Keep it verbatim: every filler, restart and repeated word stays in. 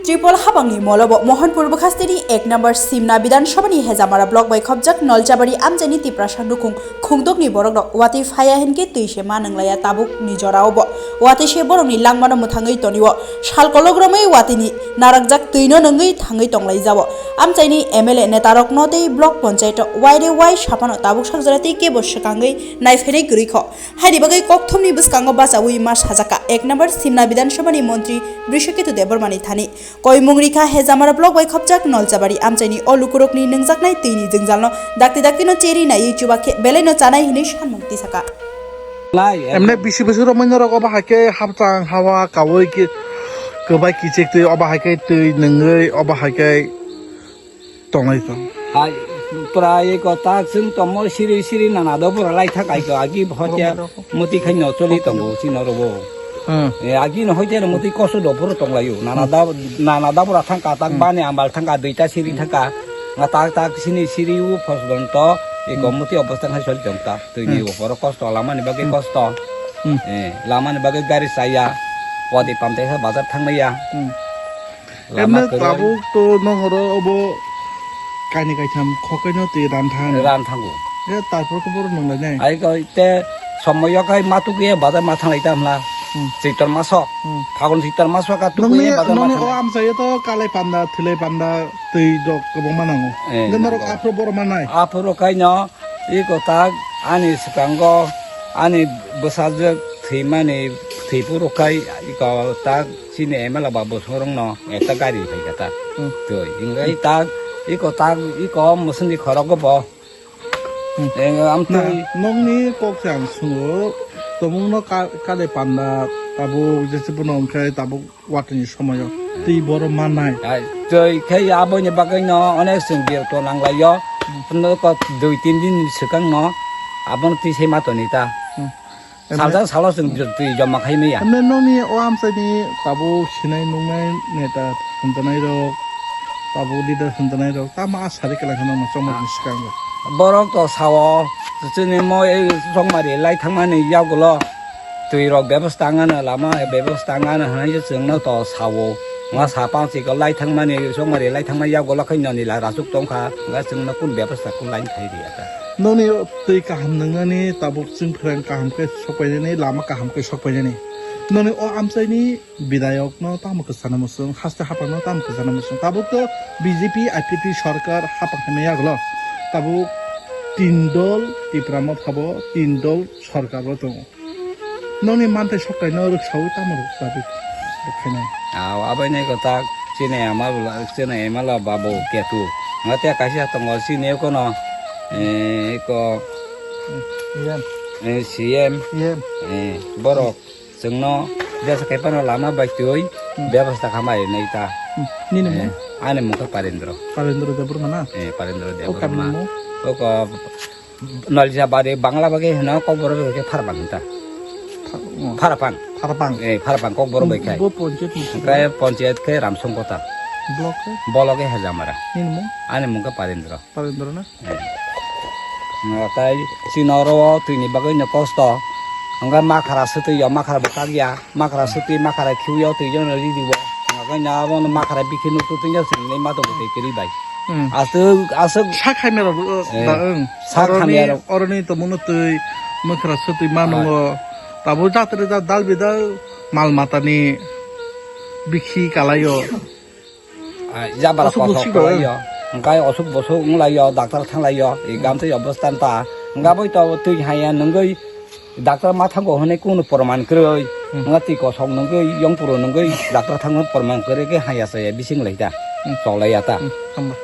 Tripura habangni molobo Mohanpur bwkhasteni ek number Simna Bidhan Sabhani Hejamara block bai khopjak Nolchabari amchaini Tiprasa nukhung khungdokni borokrok watwi phaiya hinkhe twi se ma nwnglaiya tabukni jorao bo watwi se borokni langmano mwthangwi tonio. Sal kolok romwi watwini narakjak twino nungwi thangwi tonglaijao. Amchaini M L A netarokno tei block panchayat o wai re wai saphano tabuk sak jora tei kebo swkangwi naiphainai kwrwi kho. Haini bagwi kokthumni bwskango bachaui ma sajak kha ek number Simna Bidhan Sabhani montri Brishaketu Debbarmani thani. Koimung rikha Hejamara block bai khopjak Nolchabari amchaini o lukurokni nungjaknai twini jwngjalno dakti daktino cheri naiwi chuba khe belaino chanai hinwi sanmung tisakha. Lai, em- Emne bisi bisi romwi norok obo hai khe hapchang hawa kaui ki-, kwbai kichik twi obo hai khe twi nungwi obo hai khe tonglai tong. Hai, prai ko tak chwng tomo siri siri nana do bura lai thang ai ko agi bhotia muti khai no choli tongo chino robo. Hmm. E, agi no hoite no muti koso do bura tonglaio. Nana da, nana da bura thangka tak Hmm. bani ambal thangka duita siri thangka. Nga tak tak sini siri u phos don to, e ko Hmm. muti obostha khai choli tong ta. Twi ni Hmm. opor kosto lamani bagwi Hmm. kosto. Hmm. E, lamani bagwi gari chaya. Wadi pamte kha bazar thangmaya. Hmm. Lama Emne kwrwi. Tabuk to nohoro obo kaini kaitham khokaino twi ran thang. Ran thango. Ya tarpor khe boro nung lai nai. Ai ko te somoyo kai ma tukuye bazar ma thanglai ta hwnla. Hmm. Chitor maso. Hmm. Phagun chitor maso ka Nungni, tukuye bazar ma nungni o thanglai. Amchaio to kalai panda, thwlai panda, twi rok kwbangma nango. Eh, Hwnkhe norok nango. Aphuru boro ma nai. Aphuru kaino Iko tak ani swkango ani bwsajwk thwimani thwiphuru khai iko tak chini M L A ba bwswrwngno ekta gari phaikha ta. Hmm. Twi, hwnkhe tak iko tak iko mwswngni khorogo bo. Hmm. Eh, am Na, twi. Nokni kok se ang sungo, tomungno ka-, kade panda tabuk jese bono hwnkhe tabuk watwini somoyo twi boro mannai. Ai, twi khe aboini bagwino onek chwng birokto nanglaio. Hmm. Phunukgo dui tin din swkangno abono twi sai ma toni ta. Hmm. Salsa salo chwng twi joma khai maya. Emne nokni o amchaini tabuk sinai nungnai neta hwnjanai rok, tabuk leader hwnjanai rok, tamo a sari kwlai kheno chongmani swkango. Borok to sao, chini mo ei chongmari lai thangmani yagulo. Twi rok bebosta wngano, lama bebosta wngano hwnwi se chwngno to sao. Wngma sa pang chikon lai thangmani, chongmari lai thangmani yagulo khai noni la rasuk tongkha, wngkha chwngno kun bebosta kun line khai riya ta. Noni twi kaham nwngnani tabuk chwng phrang kaham khe sokpainani, lama kaham khe sokpainani. Noni o amchaini bidayokno tamo kwchana muchung, haste haphangno tamo kwchana muchung. Tabuk to B J P I P T sorkar haphang khaimani yagulo. Tabuk tin dol Tipra Motha bo tin dol sorkar bo tongo. Nokni manthai sokthai no rwksaui tamo rwksaui bo khainai. Aw, abai nai ko tak chini ama bwla, chini M L A babu ketu. Nga te kaisa tongo chini kono, eh, ko, Yen. eh, C M, Yen. eh, borok chwngno jesa kaiphano lama bai twi Hmm. bebosta khamai nai ta. Hmm. Nini mung? Eh, ani mung khe Parendra. Parendra Debbarma na? Eh, Parendra O Debbarma. Kamini mung? O ko Nalja bari Bangla bagwi hino Kokborok bai khe Pharpang hinta. Pha-, oh. Pharpang. Pharpang. Eh, Pharpang Kokborok bai khai. Bo ponchayat ni Hwnkhe ponchayat khe Ramsongkota. Block khe? Bolok khe Hejamara. Nini mung? Ani mung khe Parendra. Parendra na? Eh. Hwnkhe tai chini oro o twini bagwi no kosto. Hwnkhe makhara swtwi yo, makhara bo kak ya. Makhara swtwi, makhara khiwi yo twi yo no ridi bo. Hwnkhe no abo no makhara bikhi nuk twi yo swngwi ma tongo tei kwrwi bai. Hmm. Aswk, aswk. Sa khaimero, eh, da, eng. Sa khaimero. Oroni, oroni tomono twi, mwkhra swtwi ma nungo. Tabuk jatre ja dal bidal mal matani bikhi kalaio. Ah, jabra kosok kosok bosik kalaio. Hwnkhe osuk bosuk wnglaio, doctor thanglaio. I gamtwi obostan ta. Hwnkhe abo to twi haya nungwi Doctor ma thango hwnwi kunu proman kwrwi. Hmm. Wngkha twi kosok nungwi, yongpuro nungwi, doctor thango proman kwrwi khe haya chaya bising lai ta. Hmm. Choklai ya ta. Hmm, hamba.